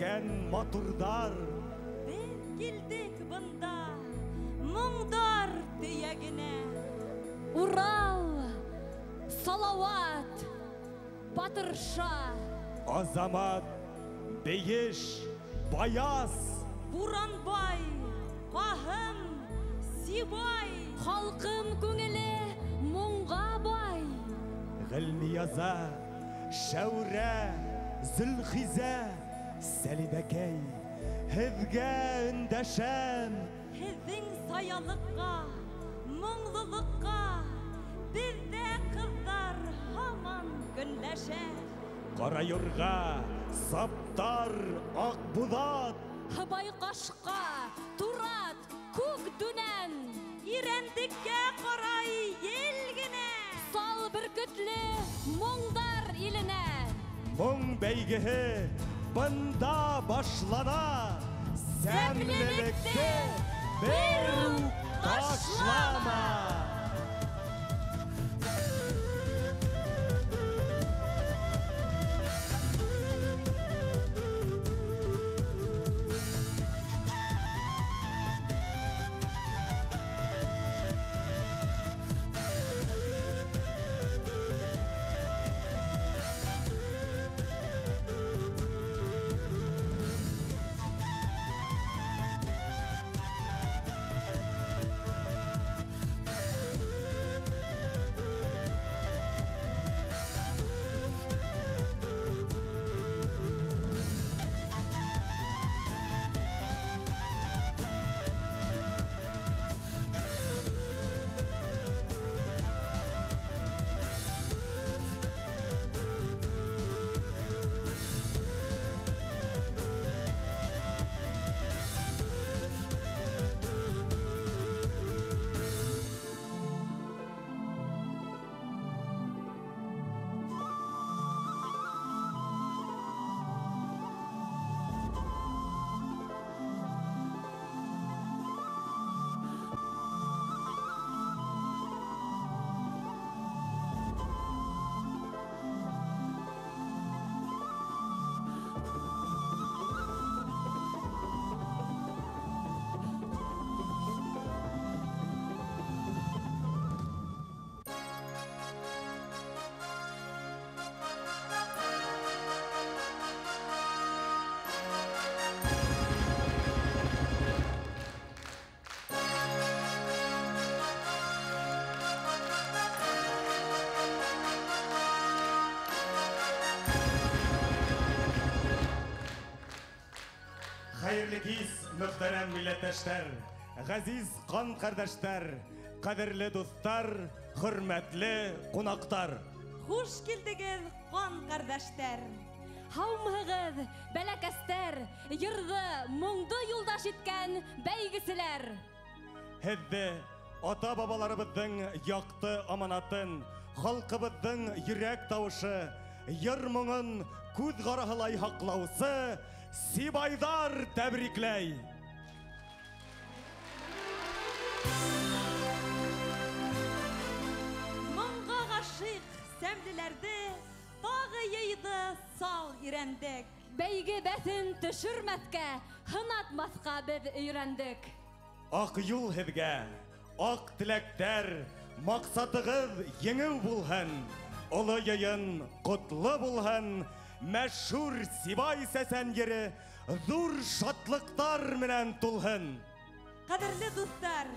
Сәскән матурҙар. Беҙ килдек бында моңдар төйәгенә. Урал, Салауат, Батырша. Азамат, Бейеш, Баяс. Буранбай, Ҡаһым, Сибай. Халҡым күңеле моңға бай. Ғилмияза, Шәүрә, Зөлхизә, Сәлимәкәй, һеҙгә өндәшәм. Һеҙҙең саялыҡҡа, моңлолоҡҡа беҙҙә ҡыҙҙар һаман көнләшә. Ҡара юрға, Саптар, Аҡбуҙат. Һыбайҡашҡа, Турат, Күк Дүнән. Ирәндеккә ҡарай ел генә. Сал бөркөтлө моңдар иленә. Моң бәйгеһе бында башлана. Сәмлелекте бер үк ташлама. Хәйерле кис, мөхтәрәм милләттәштәр, ғәзиз ҡан ҡәрҙәштәр, ҡәҙерле дуҫтар, хөрмәтле ҡунаҡтар. Хуш килдегеҙ, ҡан ҡәрҙәштәр. Һаумыһығыҙ, бәләкәстәр, йырҙы, моңдо юлдаш иткән бәйгеселәр. Һеҙҙе ата-бабаларыбыҙҙың яҡты аманатын, халҡыбыҙҙың йөрәк тауышы, йыр моңон күҙ ҡараһылай һаҡлаусы Сибайҙар тәбрикләй. Моңға ғашиҡ сәмлеләрҙе тағы йыйҙы сал Ирәндек. Бәйге бәҫен төшөрмәҫкә, һынатмаҫҡа беҙ өйрәндек. Аҡ юл һеҙгә, аҡ теләктәр, маҡсатығыҙ еңеү булһын, оло йыйын ҡотло булһын. Мәшһүр Сибай сәсән ере ҙур шатлыҡтар менән тулһын. Ҡәҙерле дуҫтар,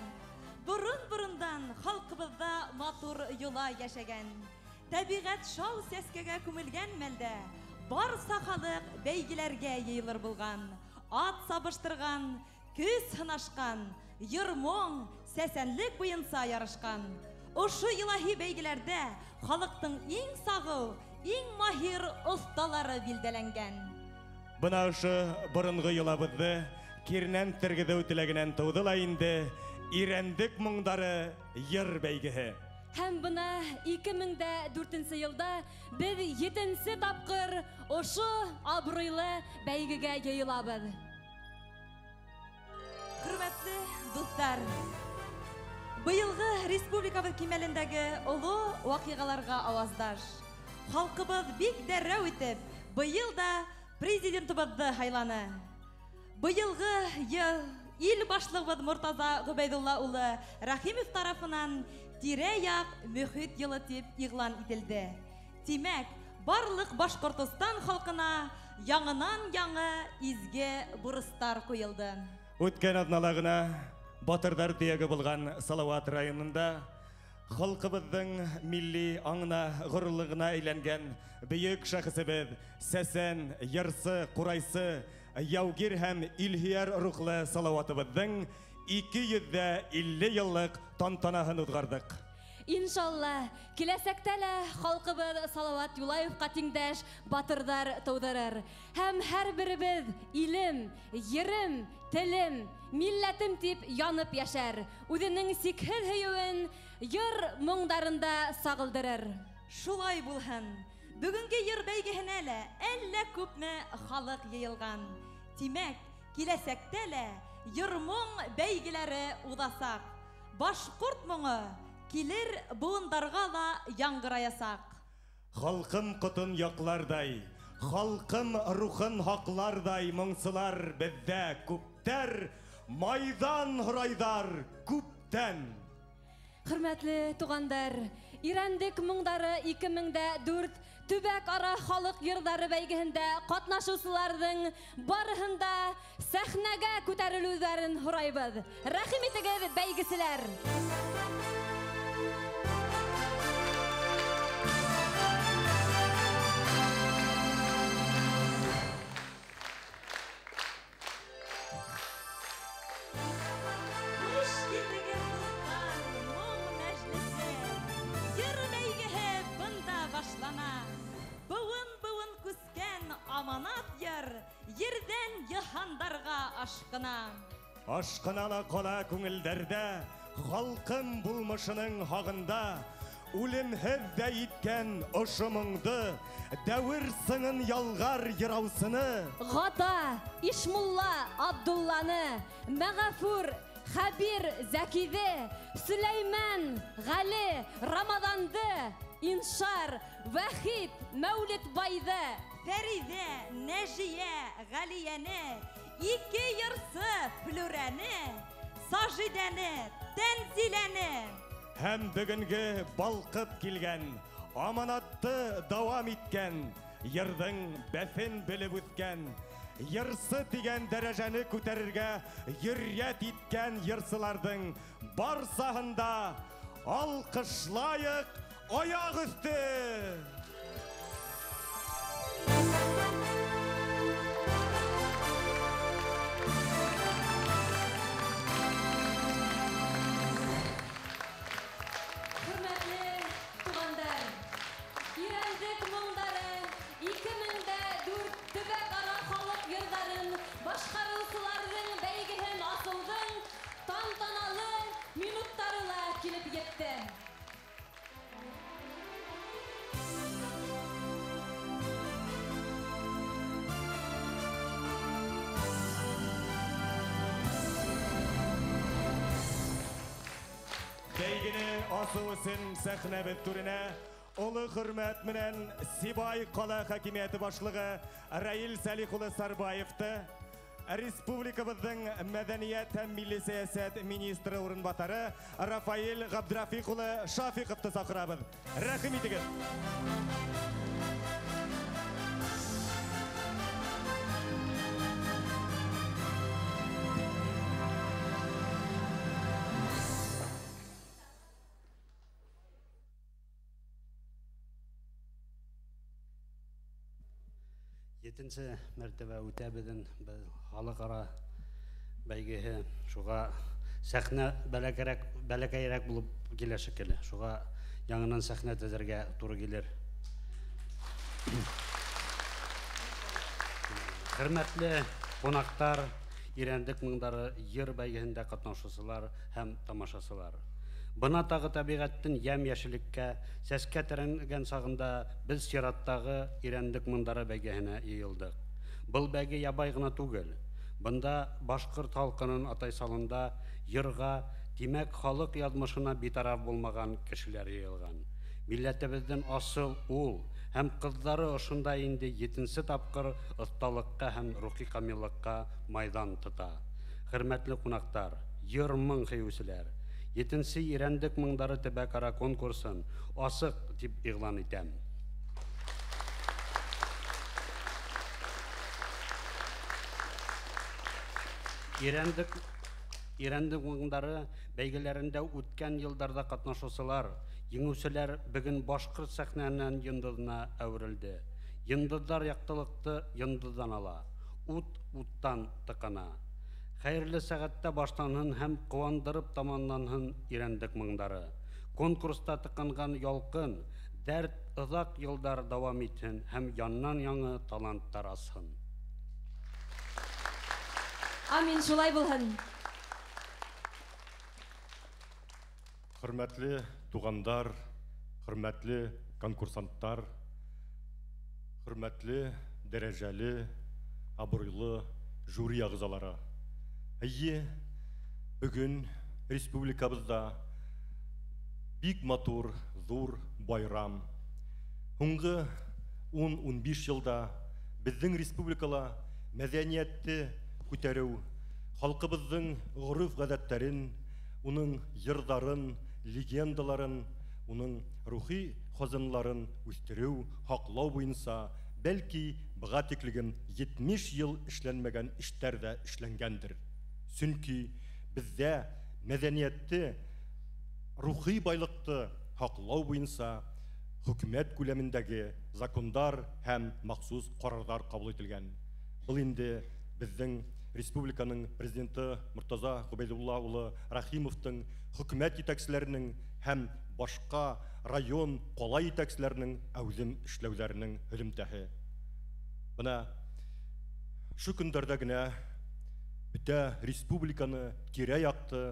борон-борондан халҡыбыҙҙа матур йола йәшәгән. Тәбиғәт шау сәскәгә күмелгән мәлдә барса халыҡ бәйгеләргә йыйылыр булған, ат сабыштырған, көс һынашҡан, йыр-моң, сәсәнлек буйынса ярышҡан. Ошо илаһи бәйгеләрҙә халыҡтың иң сағыу, иң маһир оҫталары билдәләнгән. Бына ошо боронғо йолабыҙҙы киренән тергеҙеү теләгенән тыуҙы ла инде Ирәндек моңдары йыр бәйгеһе. Һәм бына 2004 йылда беҙ 7-нсе тапҡыр ошо абруйлы бәйгегә йыйылабыҙ. Хөрмәтле дуҫтар, быйылғы республикабыҙ кимәлендәге оло ваҡиғаларға ауаздаш. Халҡыбыҙ бик дәррәү итеп, быйыл да президентыбыҙҙы һайланы. Быйылғы йыл ил башлығыбыҙ Мортаза Ғөбәйҙулла улы Рәхимов тарафынан тирә-яҡ мөхит йылы тип иғлан ителде. Тимәк, барлыҡ Башҡортостан халҡына яңынан-яңы изге бурыстар ҡуйылды. Үткән аҙнала ғына батырҙар төйәге булған Салауат районында халҡыбыҙҙың милли аңына, ғорурлығына әйләнгән бөйөк шәхесебеҙ, сәсән, йырсы, ҡурайсы, яугир һәм илһөйәр рухлы Салауатыбыҙҙың 250 йыллыҡ тантанаһын уҙғарҙыҡ. Иншалла, киләсәктә лә халҡыбыҙ Салауат Юлаевҡа тиңдәш батырҙар тыуҙырыр. Һәм һәр беребеҙ илем, ерем, телем, милләтем тип янып йәшәр. Үҙенең сикһеҙ һөйөүен йыр моңдарында сағылдырыр. Шулай булһын. Бөгөнгө йыр бәйгеһенә лә әллә күпме халыҡ йыйылған. Тимәк, киләсәктә лә йыр-моң бәйгеләре уҙасаҡ. Башҡорт моңо килер быуындарға ла яңғыраясаҡ. Халҡым ҡотон яҡларҙай, халҡым рухын һаҡларҙай моңсолар беҙҙә күптәр, майҙан һорайҙар күптән. Хөрмәтле туғандар, Ирәндек моңдары 2004 төбәк ара халыҡ йырҙары бәйгеһендә ҡатнашыусыларҙың барыһын да сәхнәгә күтәрелеүҙәрен һорайбыҙ. Рәхим итегеҙ, бәйгеселәр! Хуш килдегеҙ, дуҫтар, моң мәжлесе. Йыр бәйгеһе бында башлана. Быуын-быуын күскән аманат йыр ерҙән йыһандарға ашҡына. Ашҡына ла ҡала күңелдәрҙә, халҡым булмышының һағында, үлемһеҙ ҙә иткән ошо моңдо, дәүер сыңын ялғар йыраусыны. Ғата, Ишмулла, Абдулланы, Мәғәфүр, Хәбир, Зәкиҙе, Сөләймән, Ғәле, Рамаҙанды, Иншар, Вәхит, Мәүлетбайҙы, Фәриҙә, Нәжиә, Ғәлиәне, ике йырсы Флүрәне, Сажидәне, Тәнзиләне. Һәм бөгөнгө балҡып килгән, аманатты дауам иткән, йырҙың бәҫен белеп үҫкән, йырсы тигән дәрәжәне күтәрергә йөрьәт иткән йырсыларҙың барсаһын да алҡышлайыҡ аяҡ өҫтө! Хөрмәтле туғандар, Ирәндек моңдары 2004 төбәк ара халыҡ йырҙарын башҡарыусыларҙың бәйгеһен асыуҙың тантаналы минуттары ла килеп етте. Бәйгене асыу өсөн сәхнәбеҙ түренә оло хөрмәт менән Сибай ҡала хакимиәте башлығы Раил Сәлих улы Сарбаевты, республикабыҙҙың мәҙәниәт һәм милли сәйәсәт министры урынбаҫары Рафаил Ғабдрафиҡ улы Шафиҡовты саҡырабыҙ. Рәхим итегеҙ! Етенсе мәртәбә үтә беҙҙең халыҡ-ара бәйгеһе. Шуға сәхнә бәләкәйерәк булып килә шикелле. Шуға яңынан сәхнә төҙөргә тура килер. Хөрмәтле ҡунаҡтар, Ирәндек моңдары йыр бәйгеһендә ҡатнашыусылар һәм тамашасылар. Бына тағы тәбиғәттең йәм-йәшеллеккә, сәскә төрөнгән сағында беҙ сираттағы Ирәндек моңдары бәйгеһенә йыйылдыҡ. Был бәйге ябай ғына түгел. Бында башҡорт халҡының атайсалында йырға, тимәк, халыҡ яҙмышына битараф булмаған кешеләр йыйылған. Милләтебеҙҙең асыл ул Һәм ҡыҙҙары ошонда инде 7-нсе тапҡыр оҫталыҡҡа һәм рухи камиллыҡҡа майҙан тота. Хөрмәтле ҡунаҡтар, йыр моң һөйөүселәр, 7-нсе Ирәндек моңдары төбәк-ара конкурсын асыҡ тип иғлан итәм. Ирәндек моңдары бәйгеләрендә үткән йылдарҙа ҡатнашыусылар, еңеүселәр бөгөн башҡорт сәхнәһенән йондоҙона әүерелде. Йондоҙҙар яҡтылыҡты йондоҙҙан ала, ут уттан тыҡана. Хәйерле сәғәттә башланһын һәм ҡыуандырып тамамланһын Ирәндек моңдары. Конкурста тыҡанған ялҡын, дәрт оҙаҡ йылдар дауам итһен һәм янынан яңы таланттар асһын. Амин, шулай булһын. Хөрмәтле туғандар, хөрмәтле конкурсанттар, хөрмәтле, дәрәжәле, абруйлы жюри ағзалары. Әйе, бөгөн республикабыҙҙа бик матур, ҙур байрам. Һуңғы 10-15 йылда беҙҙең республикала мәҙәниәтте күтәреү, халҡыбыҙҙың ғөрөф-ғәҙәттәрен, уның йырҙарын, легендаларын, уның рухи хазиналарын үҫтереү, һаҡлау буйынса бәлки быға тиклем 70 йыл эшләнмәгән эштәр ҙә эшләнгәндер. Сөнки беҙҙә мәҙәниәтте, рухи байлыҡты һаҡлау буйынса хөкүмәт күләмендәге закондар һәм махсус ҡарарҙар ҡабул ителгән. Был инде беҙҙең республиканың президенты Мортаза Ғөбәйҙулла улы Рәхимовтың, хөкүмәт етәкселәренең һәм башҡа район, ҡала етәкселәренең әүҙем эшләүҙәренең һөҙөмтәһе. Бына шу көндәрҙә генә бөтә республиканы, тирә-яҡты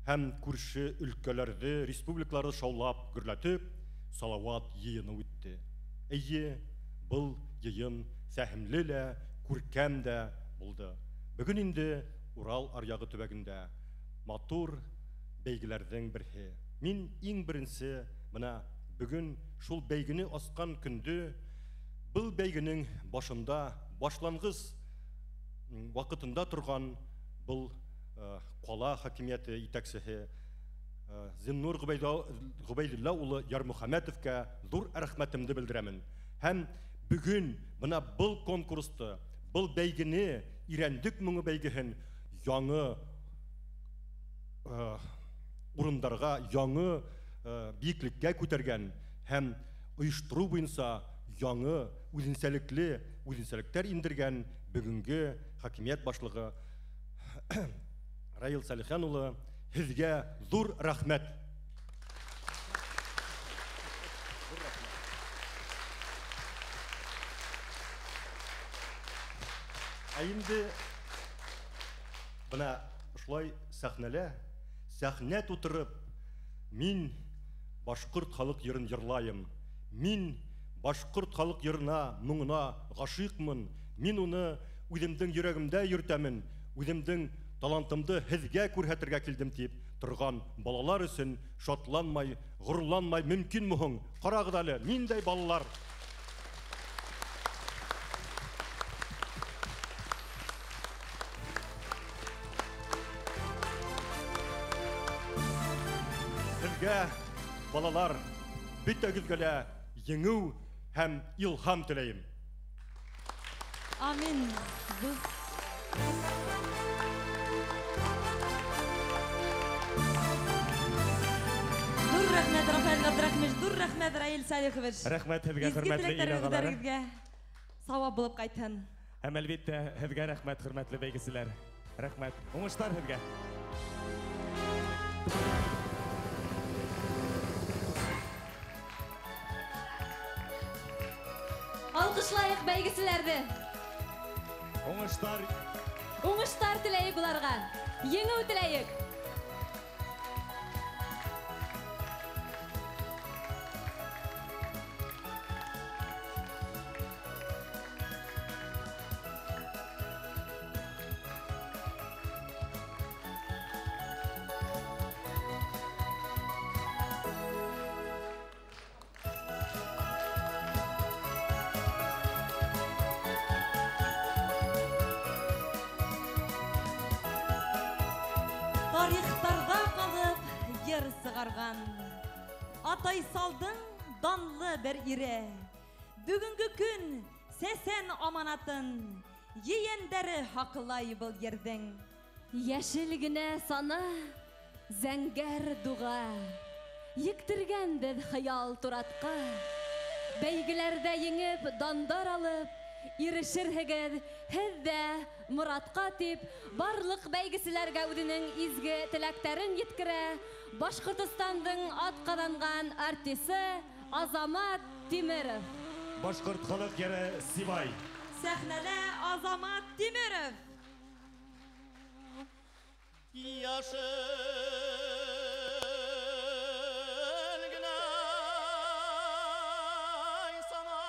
һәм күрше өлкәләрҙе, республикаларҙы шаулап, гөрләтеп, Салауат йыйыны үтте. Эйе, был йыйын фәһемле лә, күркәм дә булды. Бөгөн инде Урал аръяғы төбәгендә матур бәйгеләрҙең береһе. Мин иң беренсе бына бөгөн шул бәйгене асҡан көндө был бәйгенең башында, башланғыс ваҡытында торған был ҡала хакимиәте етәксеһе Зиннур Ғөбәйҙулла улы Ярмөхәмәтовҡа ҙур рәхмәтемде белдерәмен. Һәм бөгөн бына был конкурсты, был бәйгене, Ирәндек моңо бәйгеһен яңы урындарға, яңы бейеклеккә күтәргән һәм ойоштороу буйынса яңы үҙенсәлекле үҙенсәлектәр индергән бөгөнгө хакимиәт башлығы Раил Сәлихән улы, һеҙгә ҙур рәхмәт. Ә инде бына ошолай сәхнәлә, сәхнә тутырып, мин башҡорт халыҡ йырын йырлайым. Мин башҡорт халыҡ йырына, моңона ғашиҡмын. Мин уны үҙемдең йөрәгемдә йөрөтәмен, үҙемдең талантымды һеҙгә күрһәтергә килдем тип торған балалар өсөн шатланмай, ғорурланмай мөмкинме һуң? Ҡарағыҙ әле, ниндәй балалар! Һеҙгә, балалар, бөтәгеҙгә лә еңеү һәм илһам теләйем. Амин. Ҙур рәхмәт, Рафаэль Ғабдрәхимович, ҙур рәхмәт, Раил Сәлихович. Рәхмәт һеҙгә, хөрмәтле ил ағалары. Сауап булып ҡайтһын. Һәм әлбиттә һеҙгә рәхмәт, хөрмәтле бәйгеселәр. Рәхмәт. Уңыштар һеҙгә. Алҡышлайыҡ бәйгеселәрҙе. Уңыштар. Уңыштар теләйек уларға. Еңеү теләйек. сығарған. Атайсалдың данлы бер ире. Бөгөнгө көн сәсән аманатын ейәндәре һаҡлай был ерҙең. Йәшел генә сана, зәңгәр дуға. Ектергәнбеҙ хыял туратҡа. Бәйгеләрҙә еңеп, дандар алып, ирешерһегеҙ һеҙ ҙә моратҡа тип, барлыҡ бәйгеселәргә үҙенең изге теләктәрен еткерә Башҡортостандың атҡаҙанған артисы Азамат Тимеров. Башҡорт халыҡ йыры Сибай. Сәхнәлә Азамат Тимеров. Йәшел генә сана,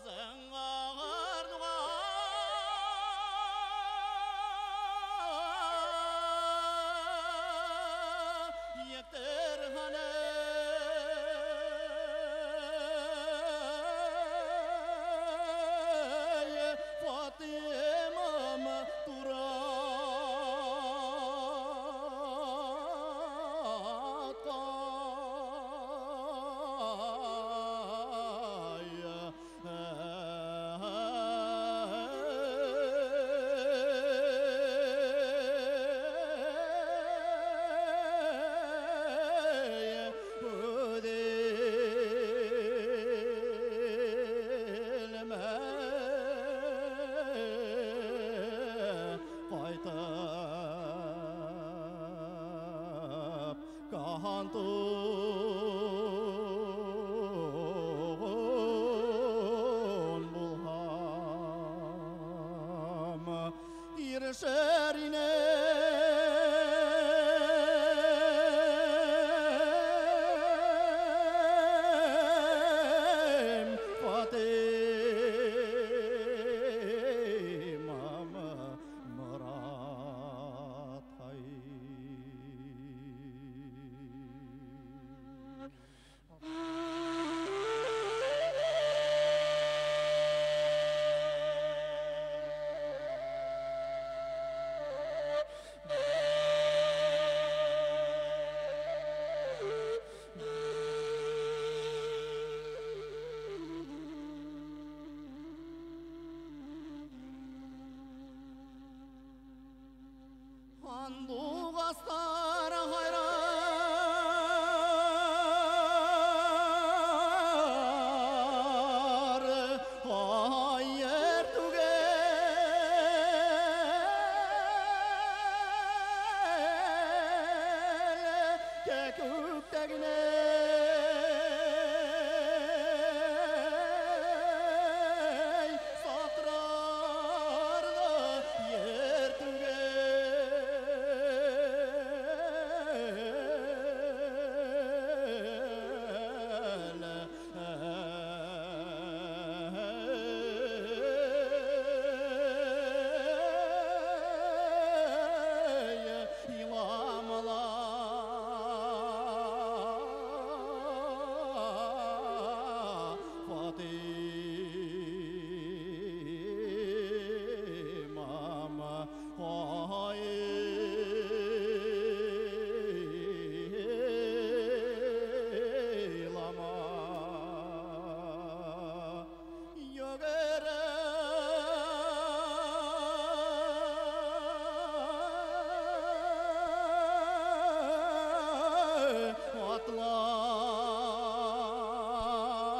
зәңгәр дуға, ектергәне Fatimam Ҡантун булһам, ирешер инем Фатимам Морат. Һандуғастар һайрар, ай түгел, кәкүктә генә саҡрар ҙа ер түгел. Иламала Фатимам, айлама йүгерә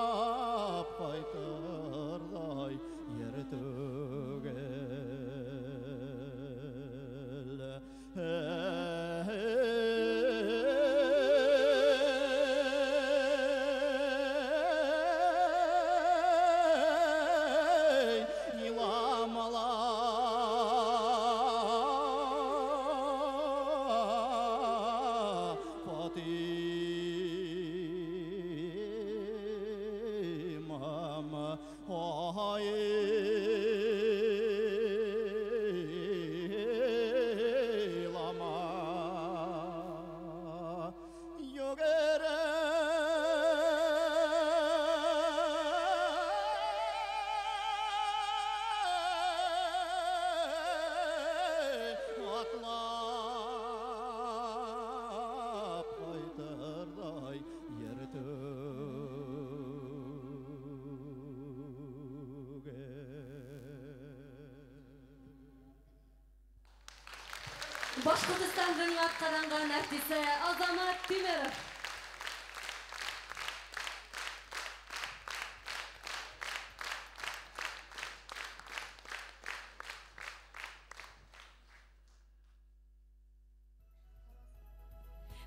атлап ҡайтырҙай ер түгел. Иламала Фатимам, айлама йүгерә Башҡортостандың атҡаҙанған артисы Азамат Тимеров.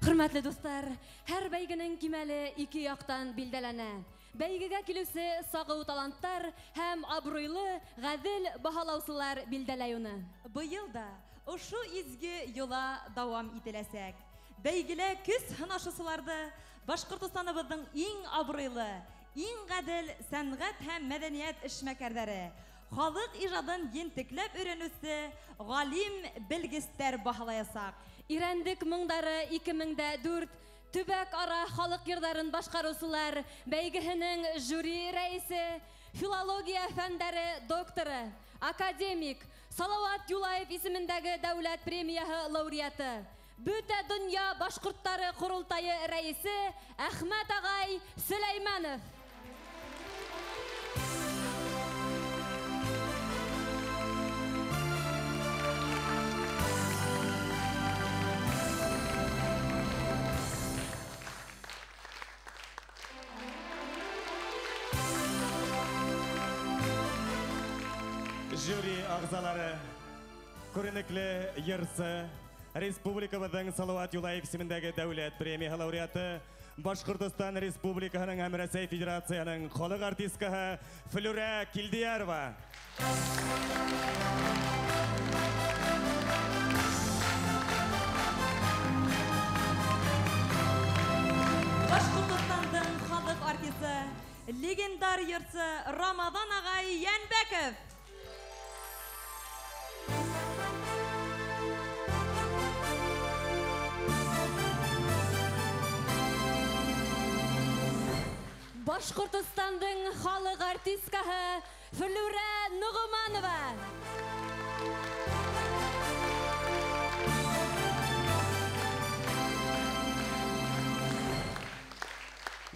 Хөрмәтле дуҫтар, һәр бәйгенең кимәле ике яҡтан билдәләнә. Бәйгегә килеүсе сағыу таланттар һәм абруйлы, ғәҙел баһалаусылар билдәләй уны. Быйыл да ошо изге йола дауам ителәсәк. Бәйгелә көс һынашыусыларҙы Башҡортостаныбыҙҙың иң абруйлы, иң ғәҙел сәнғәт һәм мәҙәниәт эшмәкәрҙәре, халыҡ ижадын ентекләп өйрәнеүсе ғалим белгестәр баһалаясаҡ. Ирәндек моңдары 2004 төбәк ара халыҡ йырҙарын башҡарыусылар бәйгеһенең жюри рәйесе, филология фәндәре докторы, академик Салауат Юлаев исемендәге дәүләт премияһы лауреаты, бөтә донъя башҡорттары ҡоролтайы рәйесе Әхмәт ағай Сөләймәнов. Жюри ағзалары, күренекле йырсы, Республикабыҙҙың Салауат Юлаев исемендәге дәүләт премияһы лауреаты, Башҡортостан Республикаһының һәм Рәсәй Федерацияһының халыҡ артисткаһы Флүрә Килдиярова. Башҡортостандың халыҡ артисы, легендар йырсы Рамаҙан ағай Йәнбәков. Башҡортостандың халыҡ артисткаһы Флүрә Нуғыманова.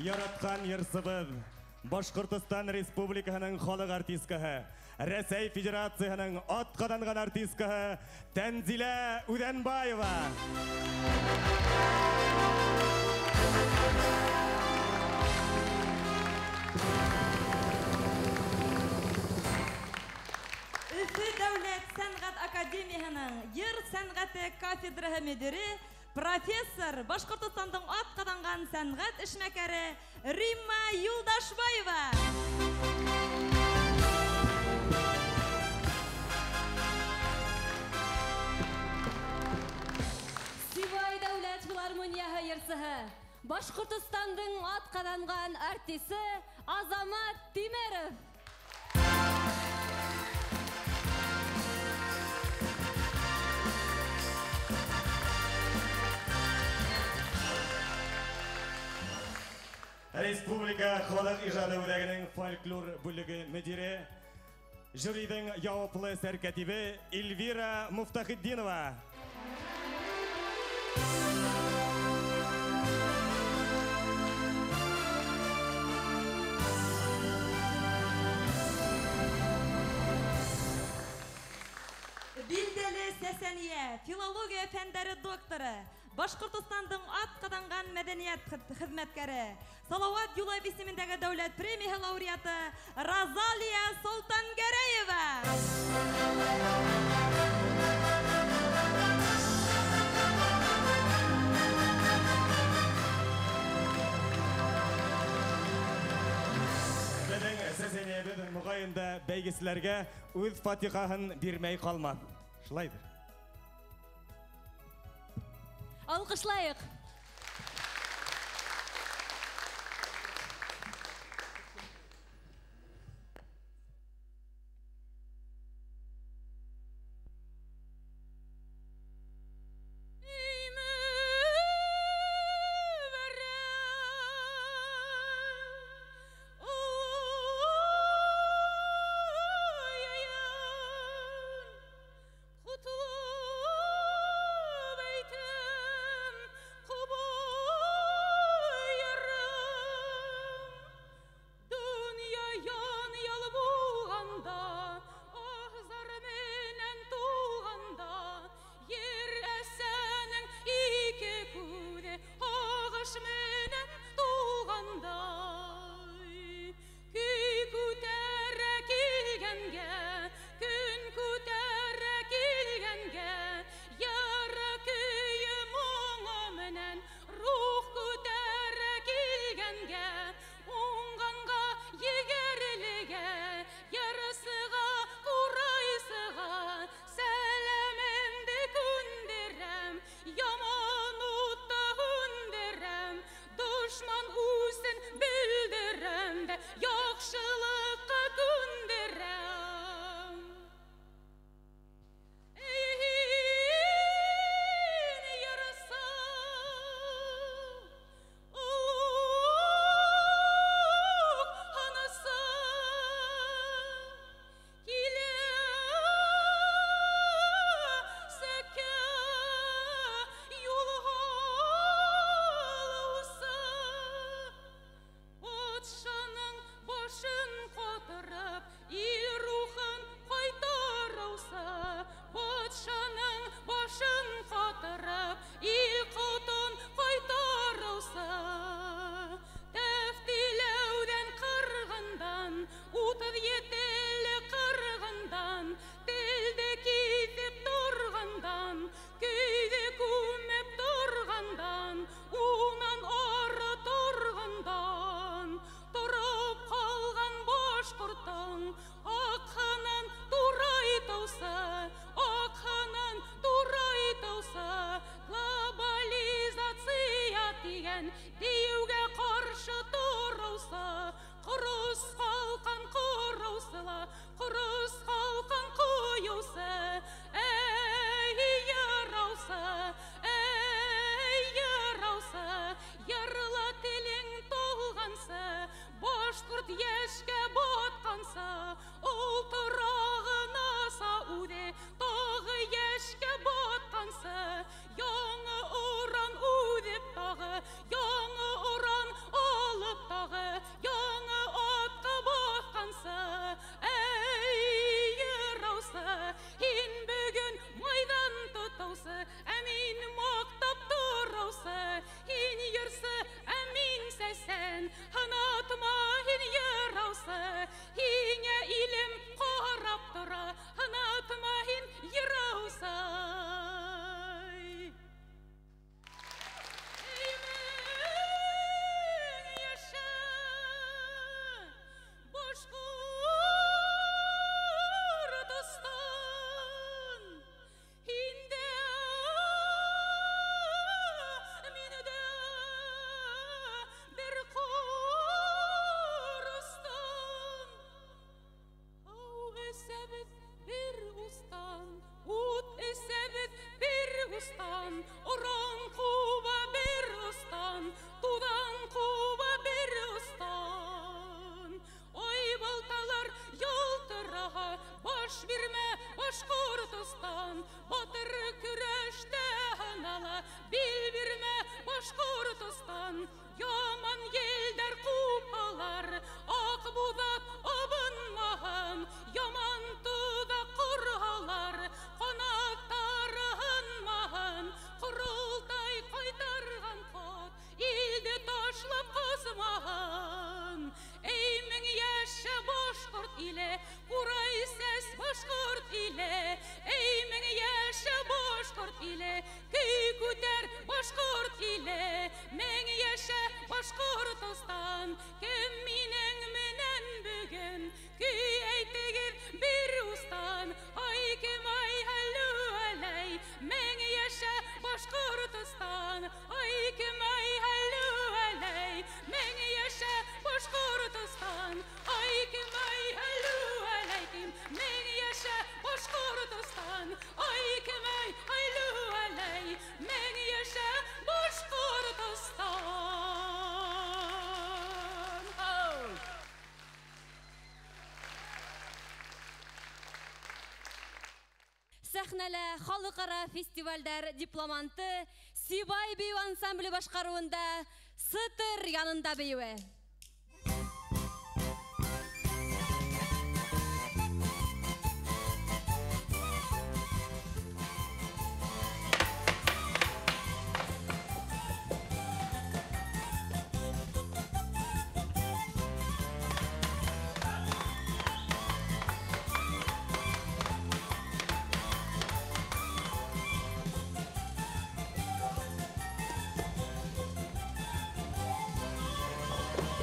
Яратҡан йырсыбыҙ, Башҡортостан Республикаһының халыҡ артисткаһы, Рәсәй Федерацияһының атҡаҙанған артисткаһы Тәнзилә Үҙәнбаева. Өфө дәүләт сәнғәт академияһының йыр сәнғәте кафедраһы мөдире, профессор, Башҡортостандың атҡаҙанған сәнғәт эшмәкәре Римма Юлдашбаева. Сибай дәүләт филармонияһы йырсыһы, Башҡортостандың атҡаҙанған артисы Азамат Тимеров. Республика халыҡ ижады үҙәгенең фольклор бүлеге мөдире, жюриҙың яуаплы сәркәтибе Эльвира Муфтахетдинова. Билдәле сәсәниә, филология фәндәре докторы, Башҡортостандың атҡаҙанған мәҙәниәт хеҙмәткәре, Салауат Юлаев исемендәге дәүләт премияһы лауреаты Розалия Солтангәрәева. Беҙҙең сәсәниәбеҙ моғайын да бәйгеселәргә үҙ фатихаһын бирмәй ҡалмаҫ. Шулайҙыр. Алҡышлайыҡ. Kutlu beytim. тигән Диюгә ҡаршы тороусы Ҡорос ҡалҡан ҡороусы ла Ҡорос ҡалҡан ҡойоусы Эй, йыраусы, эй, йыраусы Йырла телең тулғансы Башҡорт йәшкә батҡансы Ултырағына сауҙе Тағы йәшкә батҡансы Яңы уран үҙеп тағы Яңы уран алып тағы Яңы атҡа баҫҡансы Эй, йыраусы, һин бөгөн майҙан тотоусы Ә мин маҡтап тороусы Һин йырсы, ә мин сәсән Һынатма һин йыраусы Һиңә илем ҡарап тора Һынатма һин йыраусы Эй, мең йәшә Башҡортостан Һин дә, мин дә бер ҡоростан Һыу эсәбеҙ бер устан, ут эсәбеҙ бер устан, Оран ҡуба бер устан, туҙан ҡуба бер устан. Ай балталар ялтыраһа, баш бирмә Башҡортостан, Батыр көрәштә һынала, бил бирмә Башҡортостан. Яман елдәр ҡупалар, Аҡбуҙат абынмаһын, Яман тоҙаҡ ҡорһалар, Ҡанаттары һынмаһын, Ҡоролтай ҡайтарған ҡот, Илде ташлап ҡасмаһын. Эй, мең йәшә башҡорт иле, Ҡурай сәс башҡорт иле, Эй, мең йәшә башҡорт иле, Көй күтәр башҡорт иле, Мең йәшә Башҡортостан. Кем минең менән бөгөн Көй әйтегеҙ бер устан, Ай кем ай һәлү әләй, Мең йәшә Башҡортостан. Ай кем ай һәлү әләй, Мең йәшә Башҡортостан. Ай кем ай һәлү әләй, тим, Мең йәшә Башҡортостан. Ай кем ай һәлү әләй, Мең йәшә Башҡортостан. Сәхнәлә халыҡ-ара фестивалдәр дипломанты Сибай бейеү ансамбле башҡарыуында Сытыр янында бейеүе. Thank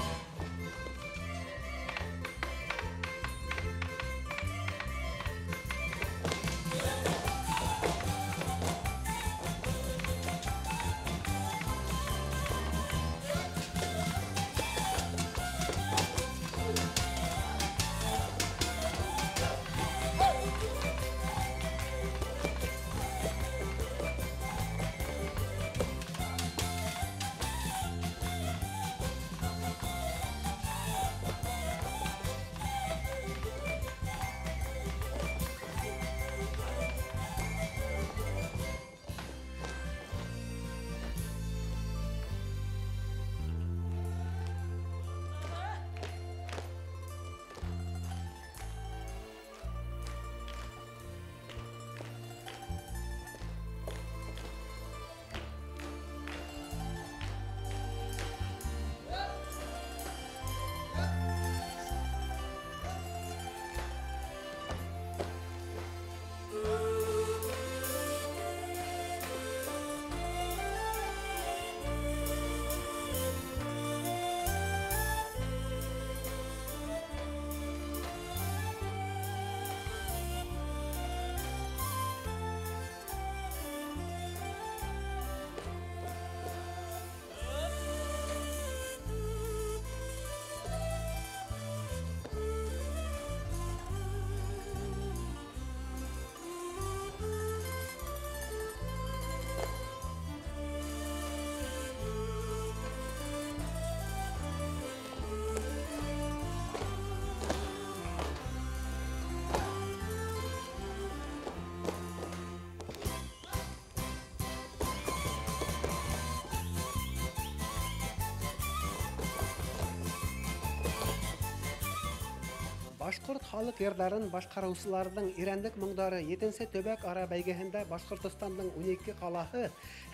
Башҡорт халыҡ йырҙарын башҡарыусыларҙың Ирәндек моңдары 7-нсе төбәк ара бәйгеһендә Башҡортостандың 12 ҡалаһы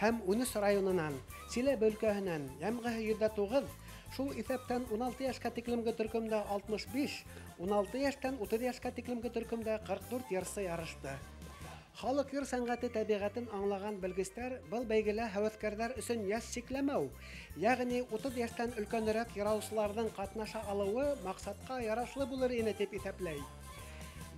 һәм 13 районынан, Силәбе өлкәһенән йәмғеһе 109, шул иҫәптән 16 йәшкә тиклемге төркөмдә 65, 16 йәштән 30 йәшкә тиклемге төркөмдә 44 йырсы ярышты. Халыҡ йыр сәнғәте тәбиғәтен аңлаған белгестәр был бәйгелә һәүәҫкәрҙәр өсөн йәш сикләмәү, йәғни 30 йәштән өлкәнерәк йыраусыларҙың ҡатнаша алыуы маҡсатҡа ярашлы булыр ине тип иҫәпләй.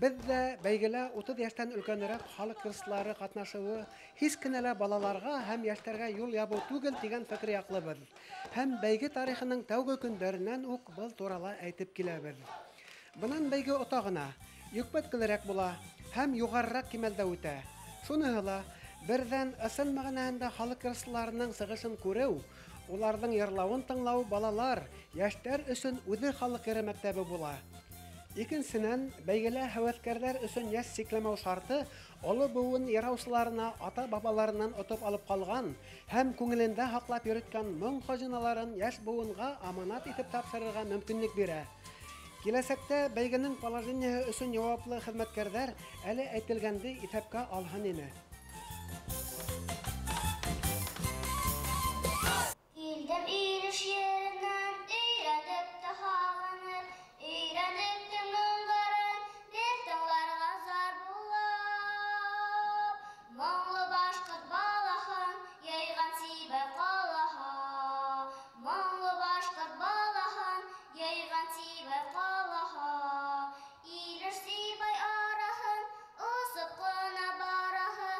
Беҙ ҙә бәйгелә 30 йәштән өлкәнерәк халыҡ йырсылары ҡатнашыуы һис кенә лә балаларға һәм йәштәргә юл ябыу түгел тигән фекер яҡлыбыҙ. Һәм бәйге тарихының тәүге көндәренән үк был турала әйтеп киләбеҙ. Бынан бәйге отағына йөкмәткелерәк була һәм юғарыраҡ кимәлдә үтә. Шуныһы ла берҙән ысын мәғәнәһендә халыҡ йырсыларының сығышын күреү, уларҙың йырлауын тыңлау балалар, йәштәр өсөн үҙе халыҡ йыры мәктәбе була. Икенсенән, бәйгелә һәүәҫкәрҙәр өсөн йәш сикләмәү шарты оло быуын йыраусыларына ата-бабаларынан отоп алып ҡалған һәм күңелендә һаҡлап йөрөткән моң хазиналарын йәш быуынға аманат итеп тапшырырға мөмкинлек бирә. Киләсәктә бәйгенең положениеһы өсөн яуаплы хеҙмәткәрҙәр әле әйтелгәнде иҫәпкә алһын ине. Килдем Илеш еренән, өйрәнеп тә һағынып, өйрәнеп тә моңдарын, бер тыңларға зар булып. Моңло башҡорт балаһын йыйған Сибай ҡалаһы, моңло башҡорт балаһын йыйған Сибай ҡалаһы. Илеш Сибай араһын осоп ҡына бараһы,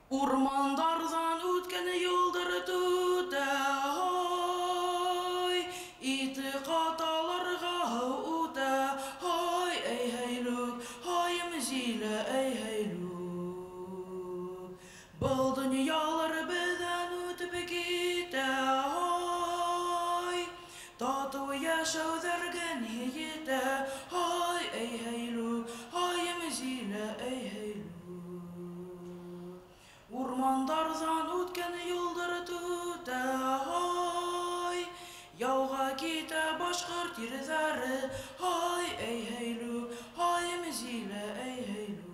Урмандарҙан үткән юлдар түтә, һай, ите ҡаталарға үтә, һай, әй һәйлүк, һай Мзилә, әй һәйлүк. Был донъялар беҙҙән үтеп китә, һай, татыу йәшәүҙәргә ни етә, һай, әй һәйлүк, һай Мзилә, әй һәйлүк. Урмандарҙан үткән юлдар түтә, һай, яуға китә башҡорт ирҙәре, һай, әй һәйлүк, һай Мзилә, әй һәйлүк.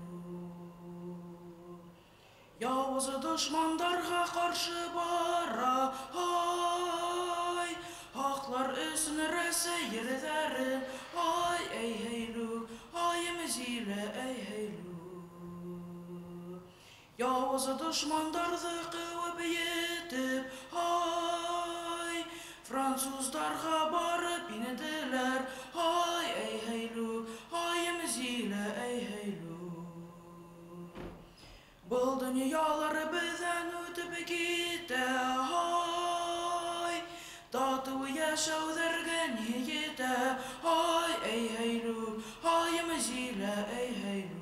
Яуыз дошмандарға ҡаршы бара, һай, һаҡлар өсөн Рәсәй ерҙәре, һай, әй һәйлүк, һай Мзилә, әй һәйлүк. Яуыз дошмандарҙы ҡыуып етеп, һай, француздарға барып инделәр, һай, әй һәйлүк, һай Мзилә, әй һәйлүк. Был донъялар беҙҙән үтеп китә, һай, татыу йәшәүҙәргә ни етә, һай, әй һәйлүк, һай Мзилә, әй һәйлүк.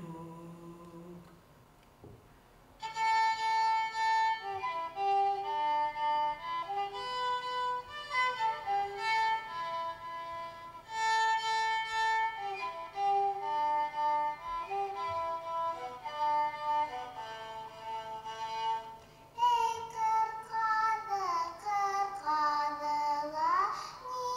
Эй, ҡыр ҡаҙы, ҡыр ҡаҙыла, ни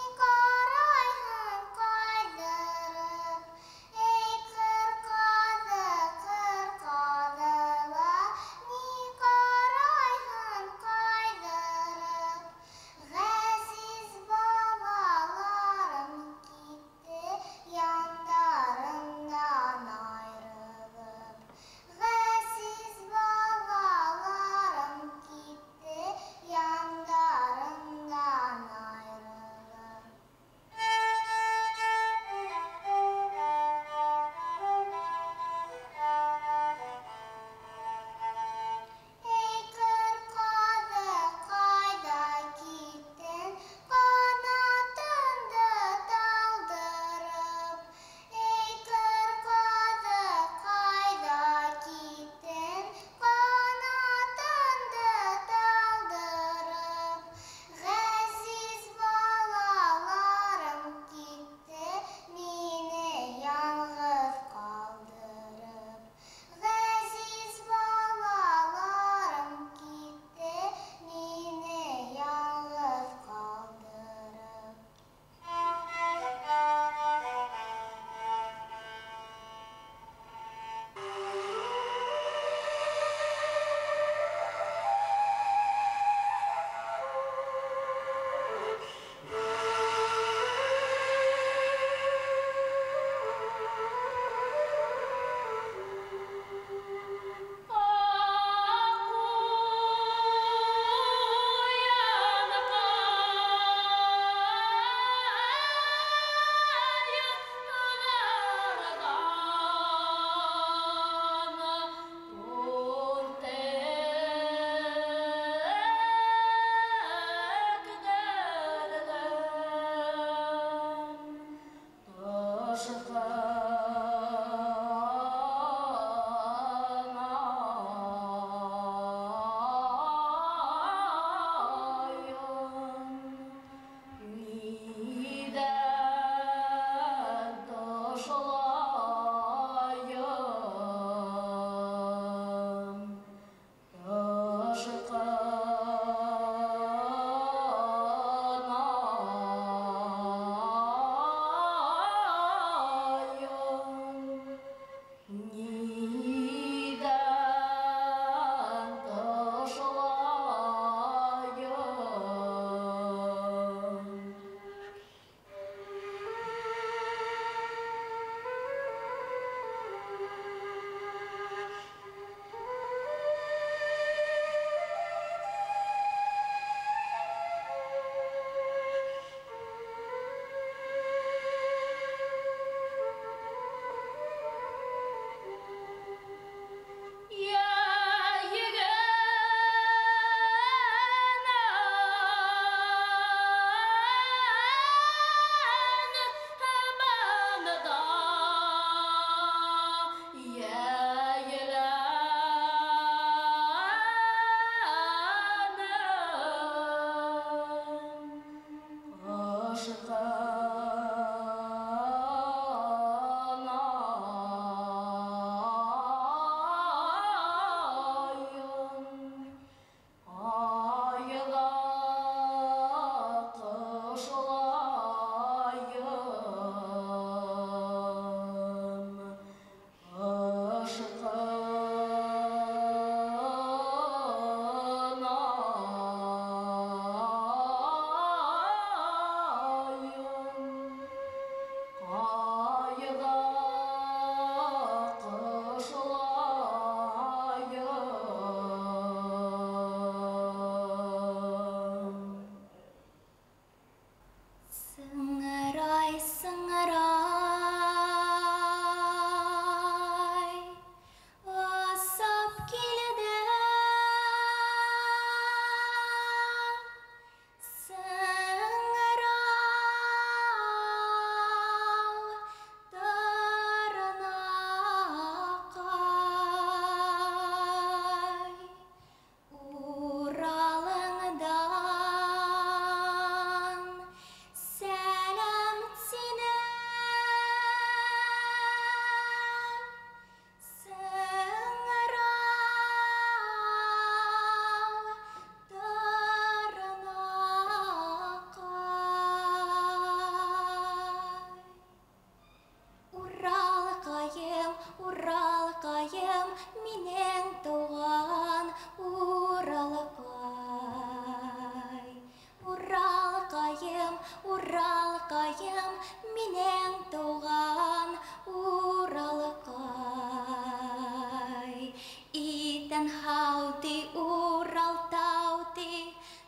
ти, Урал тау ти,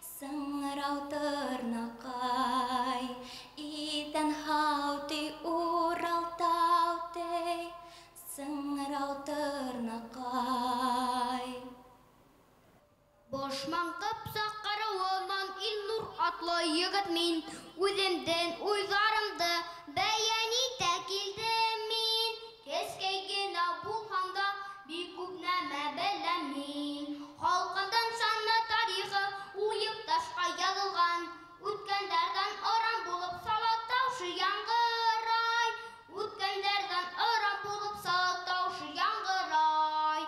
сыңрау тырнаҡай. Иҫән һау ти, Урал тау ти, сыңрау тырнаҡай. Бошман ҡыпсаҡ ҡарауынан Илнур атлы егет мин. Үҙемдең уйҙарымды бәйән итә килдем мин. Кескәй генә булһам да, бик күп нәмә беләм мин. Халҡымдың шанлы тарихы уйып ташҡа яҙылған. Үткәндәрҙән оран булып салауат тауышы яңғырай. Үткәндәрҙән оран булып салауат тауышы яңғырай.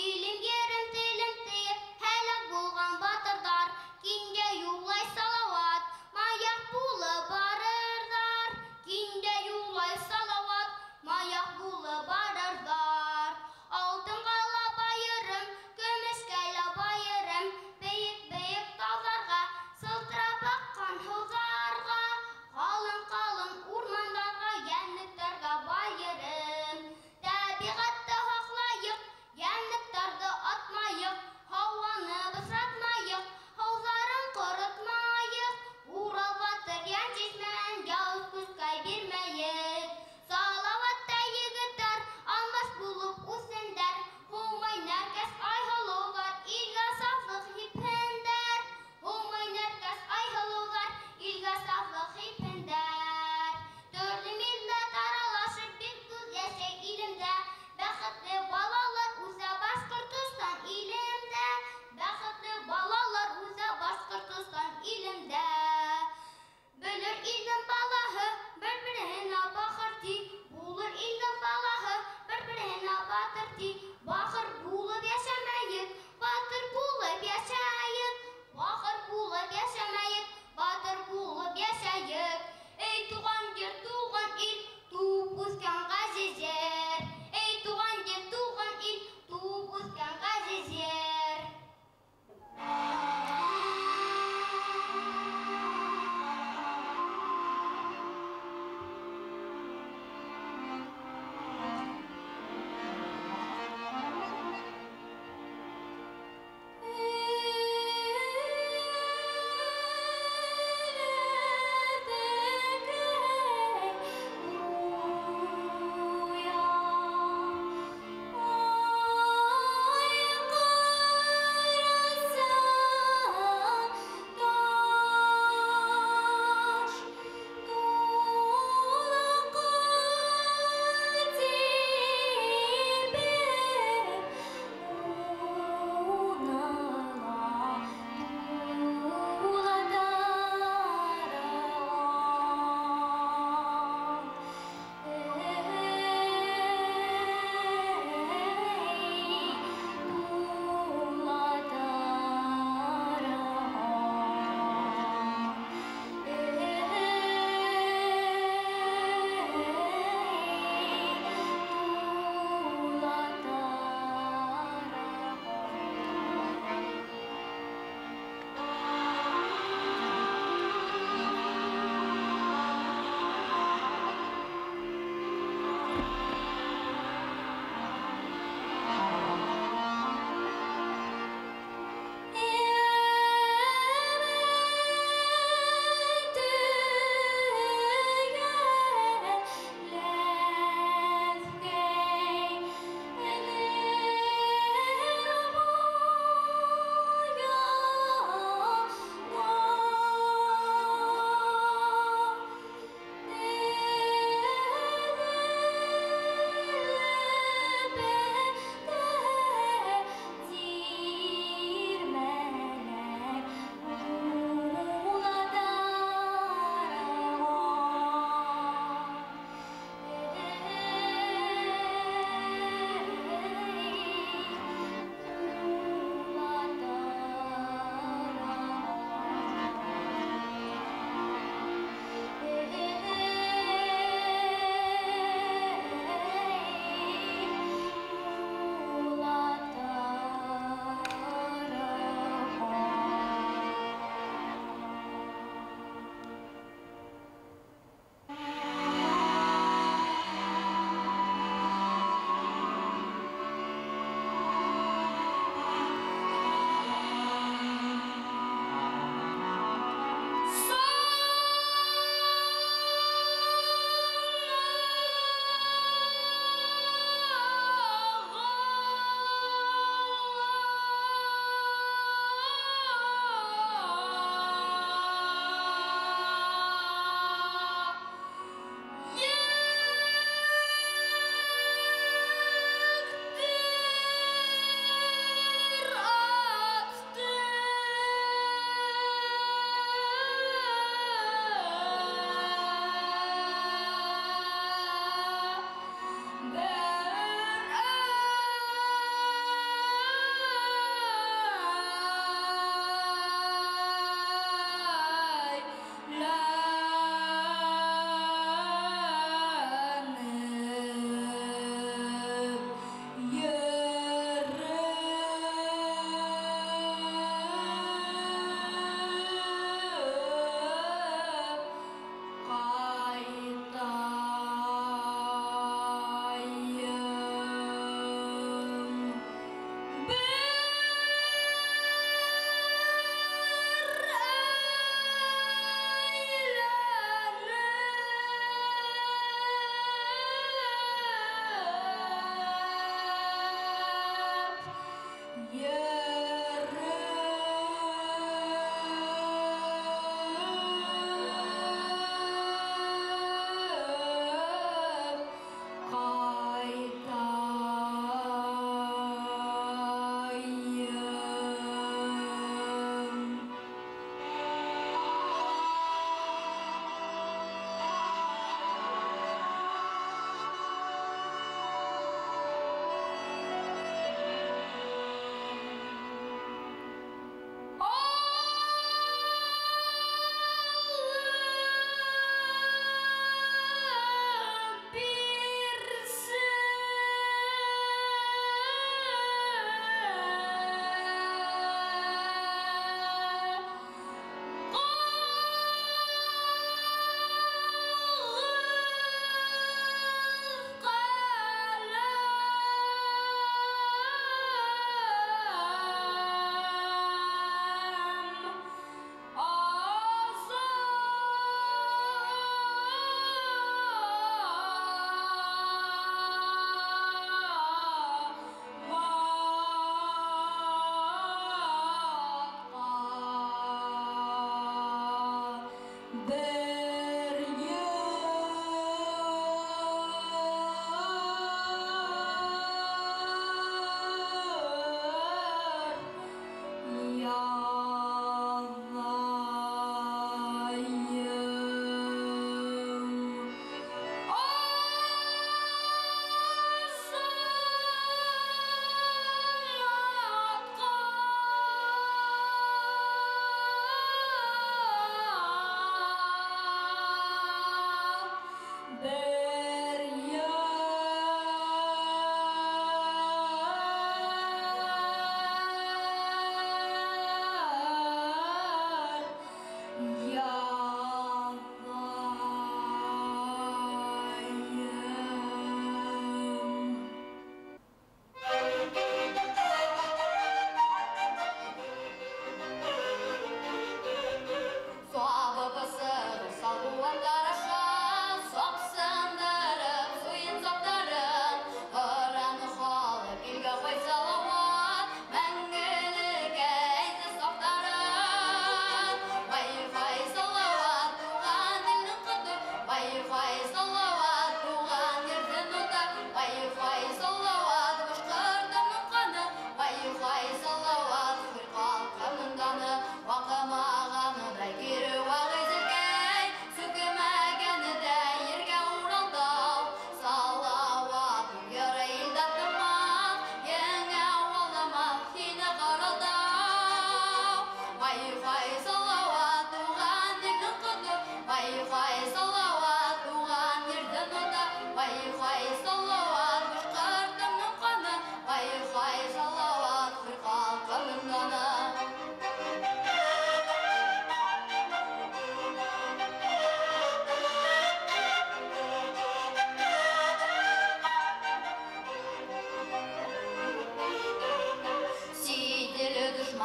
Илем, ерем, телем тиеп һәләк булған батырҙар. Кингә юллай салауат, маяҡ булып барырҙар. Кингә юллай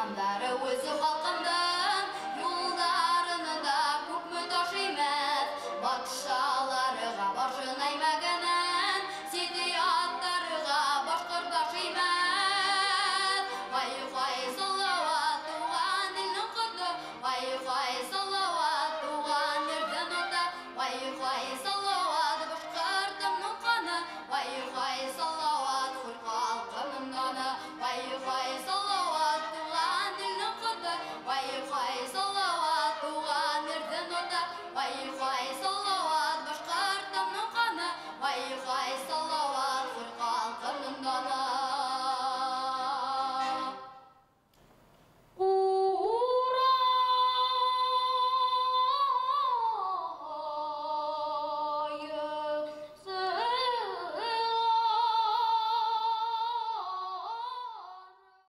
Илһамдары үҙе халҡ.